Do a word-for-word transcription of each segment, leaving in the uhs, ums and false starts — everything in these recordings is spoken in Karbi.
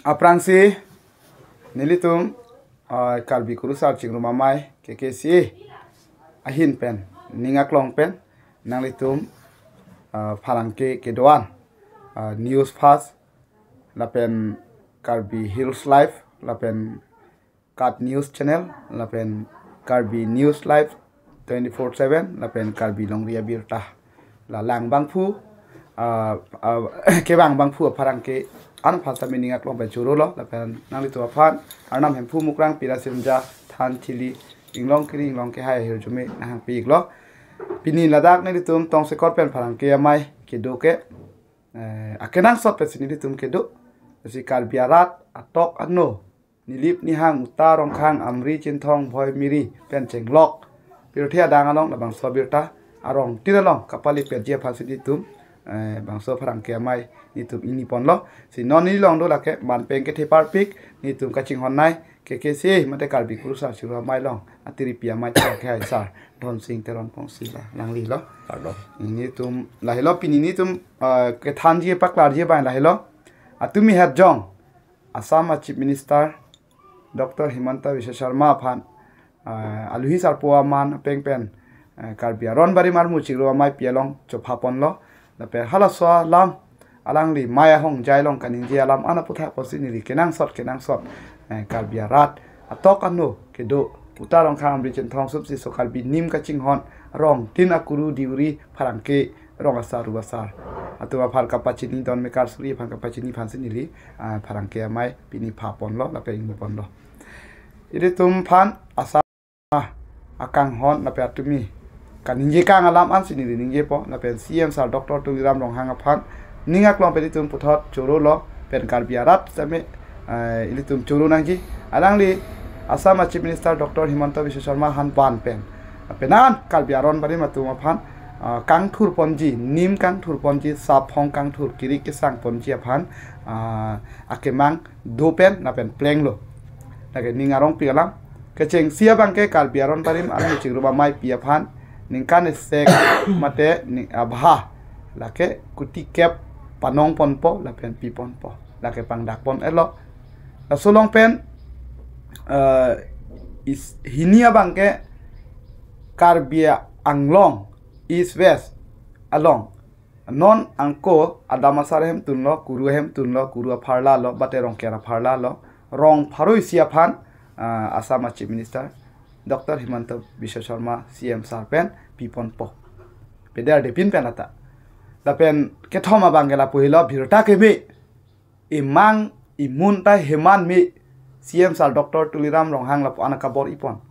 Aphrangsi nelitum, ah, Karbi Kurusar Chingrum Amei, K K C A ahin pen, ning aklong pen nanglitum, ah, pherangke kedo-an, ah, News Fast lapen Karbi Hills Live lapen KAT News Channel lapen Karbi News Live twenty-four seven lapen Karbi Longri Abirta, la lang abangphu, ah, ah, kevang abangphu apherangke-an aphan sitame ning aklong pen chorolo lapen nanglitum aphan Arnam Hemphu Mukrang Pira Simja Than Chili Inglong Kiri Inglong Kehai ahirjume nanghangpi-iklo. Pini ladak nelitum tongsekot pen pherangke amei kedo ke, eh, akenangsot pensi nelitum kedo. Si Karbi arat atok ano, Nilip Nihang, Uta Rongkhang, Amri Chinthong, Bhoi Miri pen chenglok pirthe adang along labangso abirta arongtin along kapalipetji aphansi nelitum, eh, bangso pherangke amei nelitum ingniponlo. Si non neli along do lake manpeng kethe parpik, nelitum kachinghon nei, K K C A mate Karbi Kurusar Chingrum Amei along atiripi amei ta kehai sar Dhonsing Teronpong si la langlilo. Pardon. Nelitum lahelo, pini nelitum, eh, kethanji paklarji abang lahelo. Atumi het jong Assam a Chief Minister Doctor Himanta Biswa Sarma aphan, ah, aluhi sarpo aman apeng pen, eh, Karbi aron barim armu chingrum amei pi along chophaponlo. Lapen halaso alam alangli mei ahongjai along kaningje alam an aputhak apotsi neli kenangsot kenangsot, eh, Karbi arat atok ano kedo Uta Rongkhang Amri Chinthong sopsi so Karbi nim kachinghon rongtin akuru diuri pherangke rong asar ru asar atum aphan kapachini don mekar suri aphan kapachini aphansi neli, ah, pherangke amei pini phaponlo lapen ingniponlo. Ilitum aphan Assam akanghon lapen atumi kaningje kang alam ansi neli ningjepo lapen C M sir Doctor Tuliram Ronghang aphan ning aklong pen ilitum puthot chorolo pen Karbi arat sitame, eh, ilitum choro nangji. Alangli Assam a Chief Minister Doctor Himanta Biswa Sarma aphan van pen, penang Karbi aron barim atum aphan, ah, kangthurponji, nim kangthurponji, saphong kangthur kiri kesangponji aphan, ah, akemang do pen lapen plenglo. Lake ning arongpik alam. Kechengsi abangke Karbi aron barim armu chingrum amei pi aphan ningkan esek mate ning abha lake kuti kep panongponpo lapen piponpo. Lake pangdakpon-etlo. Laso along pen, eh, is, hini abangke Karbi Anglong East West along non angko adam asar ahemtunlo, kuru ahemtunlo, kuru apharlalo, mate rongker apharlalo, rong pharo isi aphan, ah, Assam a Chief Minister Doctor Himanta Biswa Sarma C M sir pen piponpo. Pederdepin pen lata. Lapen kethom abangke lapu helo birta keme, imang imun ta heman me, C M sir Doctor Tuliram Ronghang lapu-an kabor-ipon.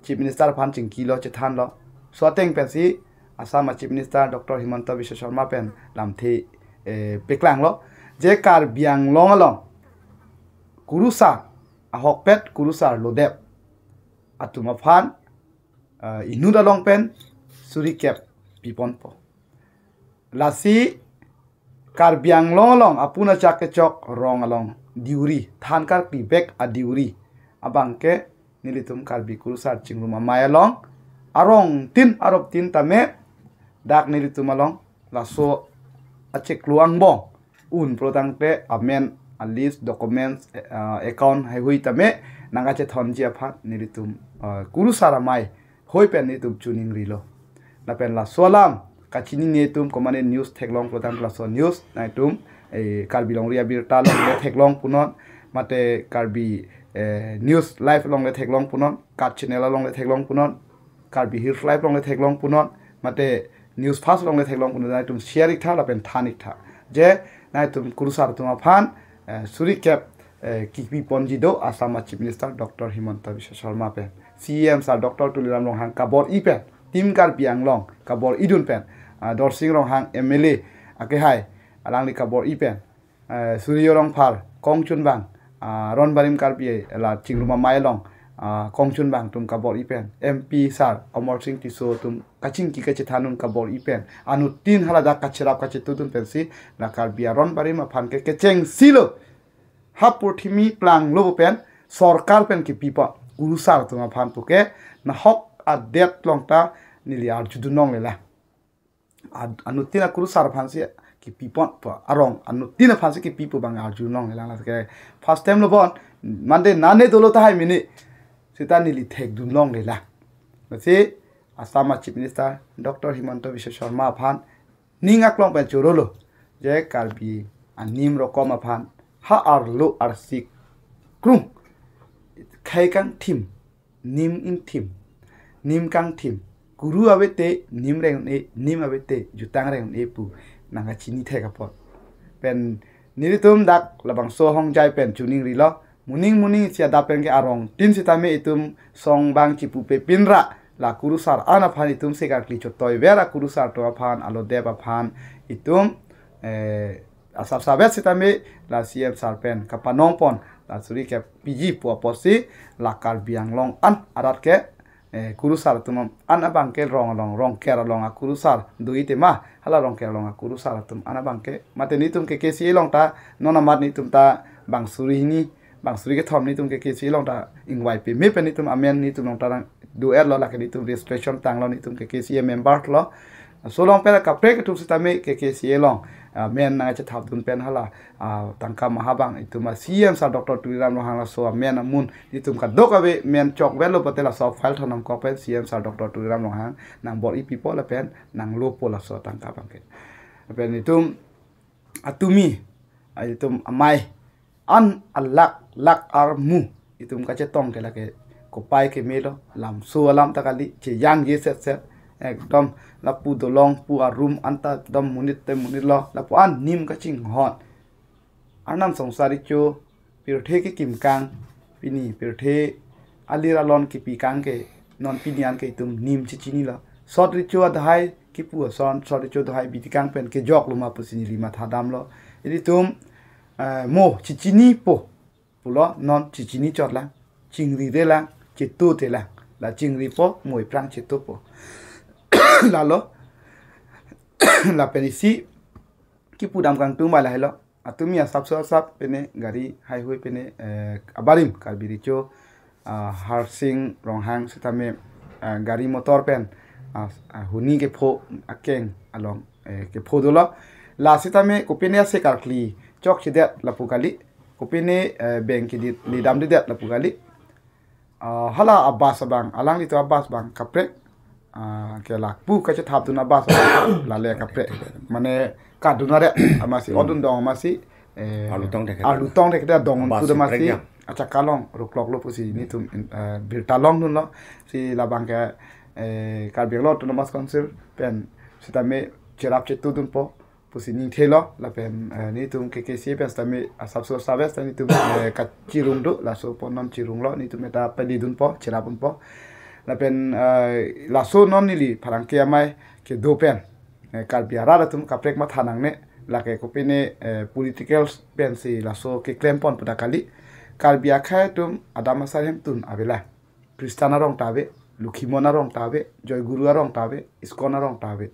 Chief Minister aphan chingkilo chethanlo. So ateng pensi Assam a Chief Minister Doctor Himanta Biswa Sarma pen lamthe, eh, peklanglo. Je Karbi Anglong along kurusar ahokpet, kurusar lodep atum aphan, eh, inut along pen suri kep piponpo. Lasi Karbi Anglong along apun achak kechok rong along diuri, than karkli bek adiuri abangke nelitum Karbi Kurusar Chingrum Amei along arongtin aroptin tame dak nelitum along laso achiklo angbong un pro tangte amen a list, documents, eh, account heihui tame nangkachethonji aphan nelitum, eh, Kurusar Amei hoi pen nelitum chuning rilo. Lapen laso alam kachinine atum komane news theklong pulote laso news nangtum, eh, Karbi Longri Abirta along le theklong punon, mate Karbi, eh, News Live along le theklong punon, KAT Channel along le theklong punon, Karbi Hills Live along le theklong punon, mate News Fast along le theklong punon, nangtum share-iktha lapen than-iktha. Je nangtum Kurusar atum aphan, eh, suri kep, eh, kipiponji do Assam a Chief Minister Doctor Himanta Biswa Sarma pen. C M sir Doctor Tuliram Ronghang kabor-i pen, Team Karbi Anglong kabor-idun pen, ah, Dorsing Ronghang M L A akehai alangli kabor-i pen, eh, Surjya Rongphar kongchunbang, ah, Ronbarim Karbi la Chingrum Amei along, ah, kongchunbang atum kabor-i pen, M P sir Amarsing Tisso atum kachingki kachethan un kabor-i pen, anuttin haladak kacherap kachetudun pensi la Karbi aron barim aphan ke kechengsilo. Ha purthimi planglo pen sorkar pen kipipo Kurusar atum aphan puke nahok adet along ta neli arjudun longle la. Ad-, anuttin a Kurusar aphansi kipipon po, arong anuttin aphansi kipi pu abang arjulonglelang. Lake first time lo bon, mande nane dolo tahai mini seta neli thekdunlonglelang. Lasi Assam a Chief Minister Doctor Himanta Biswa Sarma aphan ning aklong pen chorolo, je Karbi anim rokom aphan ha arlo arsik krung, khei kangthim, nim ingthim, nim kangthim, kuru avete nim reng-un-e, nim avete jutang reng-un-e pu nangkachinithek apot pen nelitum dak labangso ahongjai pen choningrilo. Moning moning isi adap pen ke arongtin sitame itum song bang chipupe pinra la kurusar an aphan itum se karkli chotoiver, akurusar atum aphan, alodep aphan itum, eh, asap savet sitame la C M sir pen kapanongpon, la suri ke P G pu apotsi la Karbi Anglong an arat ke, eh, kurusar atum an abang ke rong along, Rongker along akurusar do-i tema, hala Rongker along akurusar atum an abang ke, mate nelitum K K C A along ta non amat nelitum ta bang suri hini, bang suri kethom nelitum K K C A along ta ingvai peme pen nelitum amen nelitum along ta nangdo-etlo, lake nelitum registration tanglo, nelitum K K C A member lo. Laso along pen kaprek atum sitame K K C A along, ah, amen nangchethapdun pen hala, ah, tangka maha abang itum a C M sir Doctor Tuliram Ronghang laso amen amun nelitum kadokave amen chokvelo pote laso file thonnamkok pen C M sir Doctor Tuliram Ronghang nangbor-i pipo lapen nanglopo laso tangka abang ke. Lapen itum atumi, ah, itum amei an alak lak armu itum kachetong ke lake kopai kemelo, lamso alam ta kali, cheyangje setset, ekdom lapu dolong pu arum anta ekdom monit te monitlo, lapu an nim kachinghon. Arnam songsar recho, pirthe kekim kang, pini pirthe alir alon kipi kang ke, non pini an ke itum nim chechinilo. Sot recho adhai kipu ason, sot recho adhai bidi kang pen kejoklo ma pusi neli mathadamlo. Ilitum, eh, mo chechinipo pulo, non chechini chotlang, chingrirelang, chetotelang. La chingripo, mo iphrang chetopo. Lalo, lapen isi kipudam kangtung bai lahelo. Atumi asapso asap pene gari haihui pene, eh, abarim Karbi recho, ah, Harsing Ronghang sitame, ah, gari motor pen, ah, ah, huni kepho akeng along, eh, kepho dolo. La sitame kopine ase karkli chokchedet lapu kali, kopine, eh, beng kedit lidamdedet lapu kali. Ah, hala abas abang, alanglitum abas abang kaprek, ah, ke lapu kachethapdun abas abang, lale kaprek. Mane kadun are, amatsi, hmm, odun dong amatsi, eh, arlutong thekthedet, arlutong thekthedet dong abas tu amatsi, prekjam. Achaka along rukloklo pusi nelitum, eh, birta longdunlo, si labang ke, eh, Karbi Anglong Autonomous Council pen sitame cherap chetudunpo pusi ningthelo, lapen, eh, nelitum K K C A pen sitame asapso asap pen sitame nelitum, eh, kachirung do, laso pon non chirunglo, nelitum eta padidunpo, cherapdunpo. Lapen, eh, laso non neli pherangke amei kedo pen, eh, Karbi arat atum kaprek matha nangne, lake kopine, eh, political pensi laso keklempon pu ta kali. Karbi akhei atum adam asar hemtun avelang. Christian arong ta ave, Lokhimon arong ta ave, Joy Guru arong ta ave, ISKCON arong ta ave.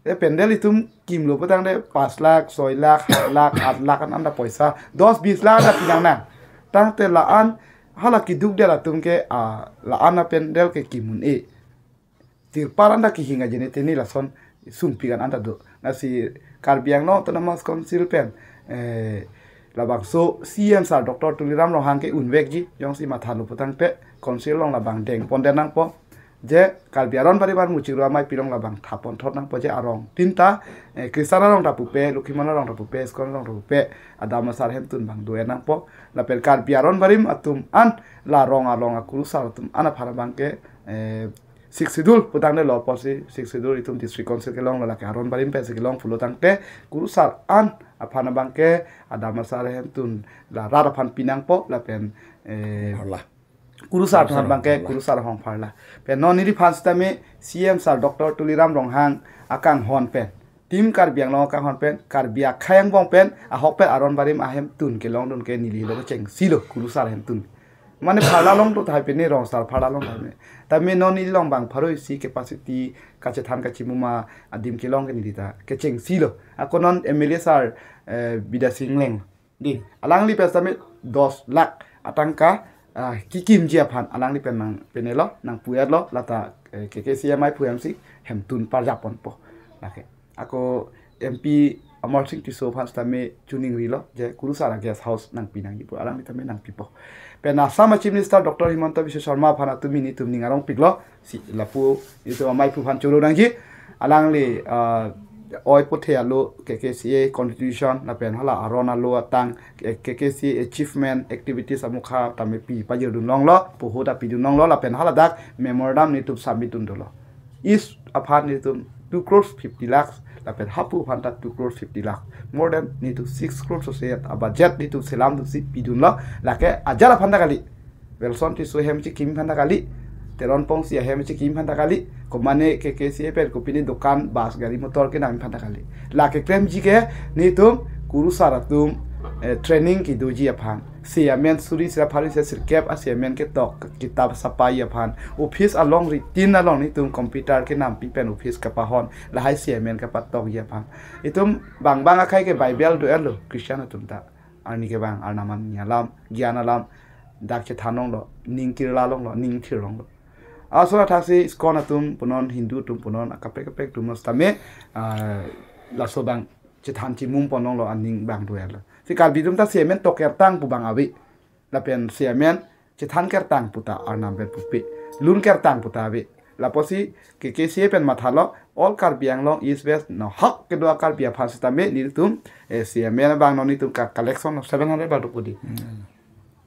E pandal itum kimlo putangte pas lakh, soi lakh, hat lakh, aat lakh an anta poisa, dos bis lakh anta pinangnang. Tangte la-an hala keduk dela atum ke, ah, la-an apandal ke kim un-e. Tirpal anta kehing ajine teni lason sungpik an anta do. Lasi Karbi Anglong Autonomous Council pen, eh, labangso C M sir Doctor Tuliram Ronghang ke unvekji, jongsi mathalo putangte council along labang dengpondet nangpo. Je Karbi aron paribar muchikru amei pilong labang thapon thot nangpo je arongtin ta, eh, Christian arong ta pupe, Lokhimon arong ta pupe, ISKCON arong ta pupe, adam asar hemtun abang do-et nangpo. Lapen Karbi aron barim atum an la rong along akurusar atum an aphan abang ke, eh, Sixth Schedule putangte lo pusi, Sixth Schedule itum District Council kelonglo, lake aron barim pensi kelong pulo tangte, kurusar an aphan abang ke adam asar hemtun la rat aphan pinangpo, lapen, eh, pharla. Kurusar kurusar aphan abang ke hongpharla. Kurusar hongpharla. Pen non neliphan sitame C M sir Doctor Tuliram Ronghang akanghon pen, Team Karbi Anglong akanghon pen, Karbi akhei angbong pen, ahok pen aron barim ahemtun kelongdun ke neli lo kechengsilo, kurusar ahemtun. Mane pharla longdun tahai pene, rong sar pharla longdun tahai pene. Tame non neli along bang pharo isi capacity kachethan kachimuma adim kelong ke neli ta kechengsilo. Ako non M L A sir, eh, Bidya Sing Engleng. Di, alangli pen sitame dos lakh atangka, ah, kekimji aphan alangli pen nangpenelo, nangpu-etlo, lata, eh, K K C A amei pu-etsi hemtun parjapponpo. Lake. Ako M P Amarsing Tisso aphan sitame choningrilo, je kurusar a-guest house nangpi nangji pu, alangli tame nangpipo. Pen Assam a-Chief Minister Doctor Himanta Biswa Sarma aphan atum nelitum ning arongpiklo, si lapu itum amei aphu aphan choro nangji, alangli, ah, oi puthe alo K K C A constitution, lapen hala aron alo atang, K K C A achievement, activities amukha tame pi pajirdun longlo, puhu ta pidun longlo, lapen haladak memorandum nelitum submit dun dolo. East aphan nelitum two crores fifty lakhs, lapen hapu aphan ta two crores fifty lakhs. More than nelitum six crores ose a-budget nelitum selam dunsi pidunlo, lake ajat aphan ta kali. Welson Tisso ahem chekimi aphan ta kali. Teron Pongsi ahem chekimi aphan ta kali. Komane K K C A pen kopine dokan, bus, gari motor kenam aphan ta kali. Lake klemji ke nelitum kurusar atum, eh, training kedoji aphan. Si amen suri sra pharo sirkep a-si amen ketok, kitab sapai aphan. Office along, routine along nelitum computer kenampi pen office kapahon, lahai si amen kapatokji aphan. Itum bang bang akhei ke Bible do-etlo, Christian atum ta. Arni ke bang, Arnam ani alam, gyan alam, dak chethan longlo, ning kirla longlo, ning thir longlo. Asor athaksi ISKCON atum punon, Hindu atum punon, akaprek kaprek atum sitame, ah, laso bang chethan chimum pon longlo, aning bang do-etlo. Si Karbi atum ta si amen tok kertang pu bang ave. Lapen si amen chethan kertang puta Arnam pen pupe. Lun kertang puta ave. Lapusi K K C A pen mathalo, all Karbi Anglong East West nohok kedo a-Karbi aphan sitame nelitum, eh, si amen bang non nelitum ka collection of seven hundred bang do pu di.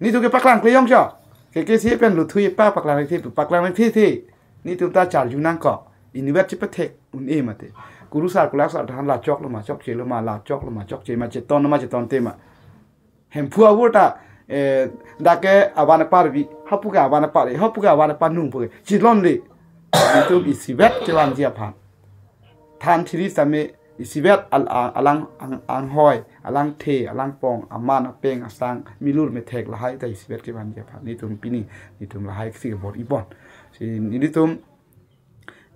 Nelitum ke paklang klejong cho. K K C A pen luthui pa paklang thi, paklang thi thi. Nelitum ta charju nangkok. Inutvet chepethek un-e mate. Kurusar kulak sar than la choklo ma chokchelo ma, la choklo ma chokche ma, chetonlo ma chetonthe ma. Hemphu avur ta, eh, dak ke avan apar vi, hapu ke avan apar, hapu ke avan apar nung pu ke chilonle. Nelitum isivet chevanji aphan. Than thiri sitame isivet al-, a-, alang ang-, anghoi, alangthe, alangpong, aman, apeng, asang, milur methek lahai ta isivet kevanji aphan. Nelitum pini, nelitum lahai si kebor-i pon. Si nelitum,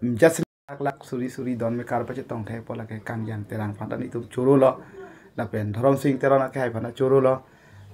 mm, just lak lak suri suri don mekar pachetong thekpo, lake Kangjang Terang aphan ta nelitum chorolo. Lapen Dhorom Sing Teron akehai aphan ta chorolo.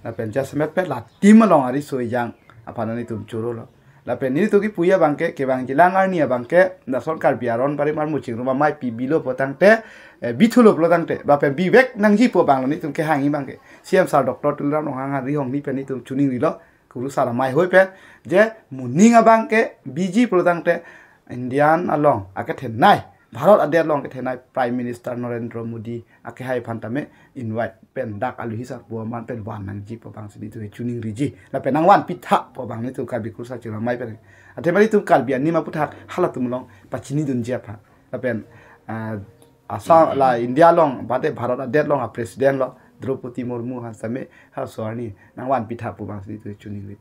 Lapen jasemet pet la team along ariso ejang aphan ta nelitum chorolo. Lapen nelitum kipuji abang ke, kevangjilang arni abang ke, lason Karbi aron barim armu chingrum amei pibilo pulotangte, eh, bithulo pulotangte, lapen bivek nangji pu abang lo nelitum kehangji abang ke. C M sir Doctor Tuliram Ronghang ari hong ni pen nelitum choningrilo, kurusar amei ahoi pen, je moning abang ke biji pulotangte, Indian along akethenei, Bharat adet along akethenei Prime Minister Narendra Modi akehai aphan tame invite pen dak aluhi sarpo aman pen van nangji pu abang si nelitum choningriji. Lapen nangvan pitha pu abang nelitum Karbi kurusar chingrum amei pen. Athema nelitum Karbi anim aputhak halatum along pachinidunji aphan. Lapen, ah, Assam la India along, bade Bharat adet along a-president lo, Draupadi Murmu aphan sitame, halaso arni nangvan pitha pu abang si nelitum choningri.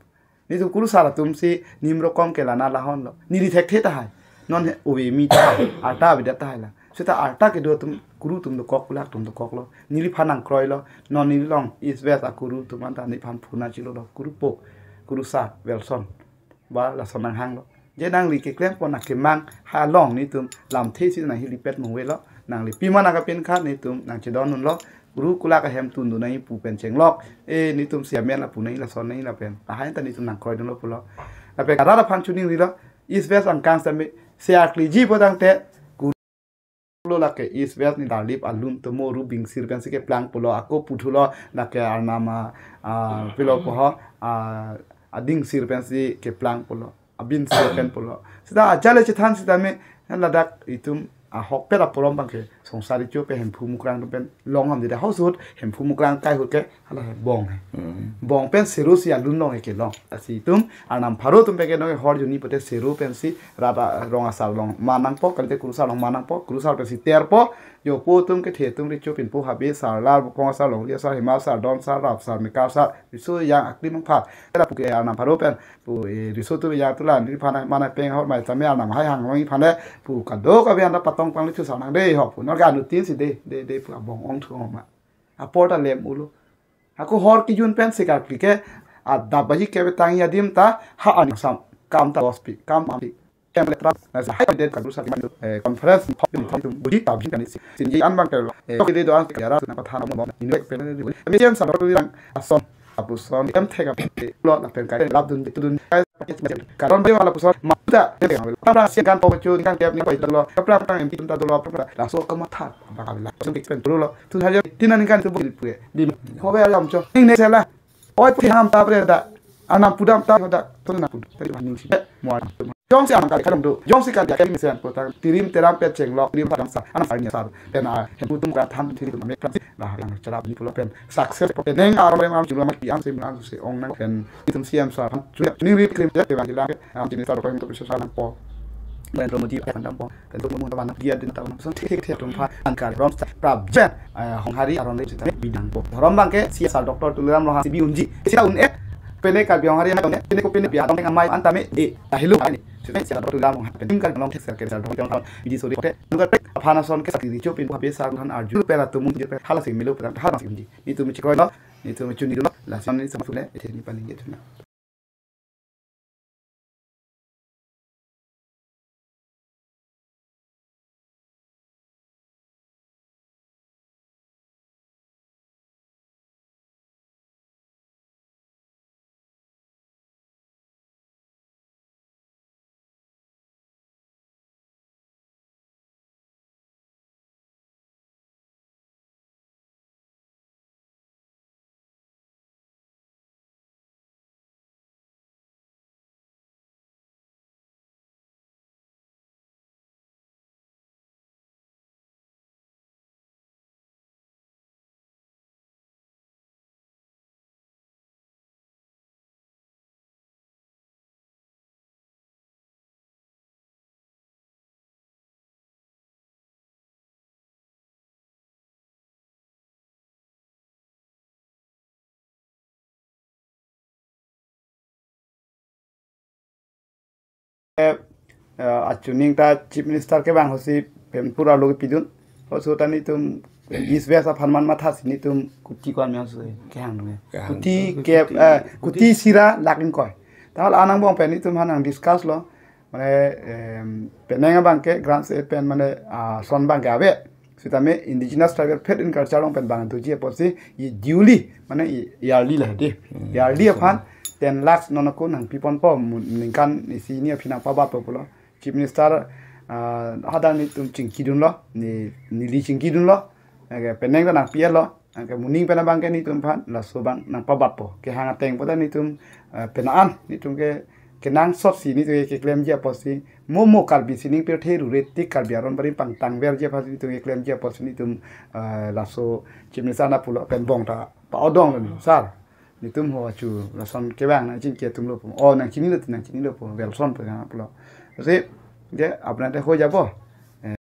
Nelitum kurusar atum si nim rokom ke lana lahonlo. Neli thekthe tahai. Non he ove mi tahai. Arta avedet tahai la. Seta arta kedo atum kuru atum dokok, kulak atum dokoklo. Neliphan nangkroilo. Non neli along East West akuru atum anta neliphan phuna chilolo. Kuru po, kurusar Welson. Ba lason nanghanglo. Je nangli keklem pon akemang ha along nelitum lamthe si nanghelipet mungvelo. Nangli pima nangkapin kha nelitum nangchedondunlo. Kuru kulak ahem tundun nangji pu pen chenglok. Eh, nelitum si amen lapu nangji, lason nangji lapen. Lahai ta nelitum nangkroidunlo pulo. Lapen karat aphan choningrilo. East West angkang sitame si arkliji pulotangte, kuru lo lake East West ni darlip alun tomo ru bingsir pensi keplang pulo, ako puthulo lake Arnam a, ah, pilo poho, ah, adingsir pensi keplang pulo. Abinsir pen pulo. Seta ajat le chethan sitame, ladak itum ahokpet aporom abang ke Songsar Recho pen Hemphu Mukrang atum pen long ham dida, household Hemphu Mukrang kai ahut ke hala he bong he. Hmm. Bong pen sero si alun long he kelong. Lasi itum Arnam pharo atum pen ke nong hor juni pote sero pensi rada rong asar along man nangpo, kalite kurusar along man nangpo, kurusar pensi terpo, jopo atum kethe atum Recho pinpo, Habe sar, Lar Bupong asar, Longri asar, Hema sar, Don sar, Rap sar, Mekar sar, riso ejang aklim aphan. Lapu ke Arnam pharo pen pu, eh, riso atum ejang tu la neliphan mane peng ahor mai tame Arnam hai hang longji aphan le pu kadokave anta patong pangli thu sar nang de ho pu. Nor ke anuttin si de, de, de pu abong ong thu ong ma. Apor ta lem ulo. Ako hor kejun pen sikar klike adap baji kebe tangji adim ta ha an sam kam ta gospel kam am. Kem le tra na sa hai de ka du sa man, eh, conference ni thok ni thok buji ta buji kan si. Sinji an abang ke lo. Eh, ke de do an ke ara na pathan mo ni pe ni. Mi jen sa ro ri rang ason. lapuson em thek ap lo lapen kai lap dun dun kai karon bali lapuson mata em thek ap lo. Prang prang siang kan po chu kan kep ni po lo. Prang prang M P ta dolo prang prang laso kamatha abang kami lapuson explain dolo. Two thousand eighteen aningkan itu bukil pue. Di hobe alam cho. Ning ne sela. Oi putih ham ta bre da. Anam pudam ta da. Tu na pudam. Tadi maning si. Muar. Jongsi anam kali kadam do. Jongsi kali kali mesen potang. Tirim teram pet chenglok. Tirim padam sa. Anam sa ni sa. Pen a. Hem putum ka tham thiri tum mek pram. Lah yang cara ni pulo pen. Success pen neng aram rem aram jumlah mati am sim am se ong nang pen. Itum C M sa. Juni ri krim je te bang hilang. Am jini sa ro pen to bisa sa nang po. Pen to modi pen dam po. Kan tum mun tavan dia din tavan son thik thik thik tum pha angkar rom prap jen, eh, Honghari aron le sita bidang po. Rom bangke C S R Doctor Tuliram Ronghang si bi unji. Sita un eh pene Karbi Honghari na ne pene ko pene bi adong amai antame de tahilu ani. Sita C S R Doctor Tuliram Ronghang pen Karbi Anglong thik sir ke sir dong tong bidi sori te nuka tek aphana son ke sakri cho pin habe sar han arju pera tumun je pe hala sing milu pera hala sing unji. Nitum chikoi lo, nitum chuni lo la son ni sama sule ete ni paning je tuna. Eh, eh, achuning ta Chief Minister ke bang hosi pen pura logi pidun. Hoso ta nitum East West aphan man matha si nitum kuti kwan me hoso ke hang nung. Kehang kuti nung, ke, kuti, eh, kuti kuti sira lakin koi. Tahal anang bong pen nitum hanang discuss lo. Mane, em, penang abang ke grants e pen mane, ah, son bang ke ave. Sitame indigenous tribal faith and culture along pen bang doji apotsi ye duly mane ye yearly lahedi. Hmm, yearly so aphan ten lakhs non ako nangpiponpo mu-, ningkan isi ni aphi nangpabatpo pulo. Chief Minister, ah, hadak nitum chingkidunlo, ni, neli chingkidunlo. Ake penang ta nangpi-etlo. Anke moning pen abang ke nitum aphan laso bang nangpabatpo. Kehang ateng pu ta nitum, eh, penang nitum ke kenangsot si nitum ke keklemji apotsi mo mo Karbi sining pirthe rure tik Karbi aron barim pangtangverji aphan nitum keklemji apotsi nitum, eh, laso Chief Minister na pulo pen bong ta pa-odong lo ni sar. Nitum ho achu lason kevang nangchingki atum lo pu. O nangchinilo, nangchinilo pu. Welson pu pulo. Si je apnate ho jabo.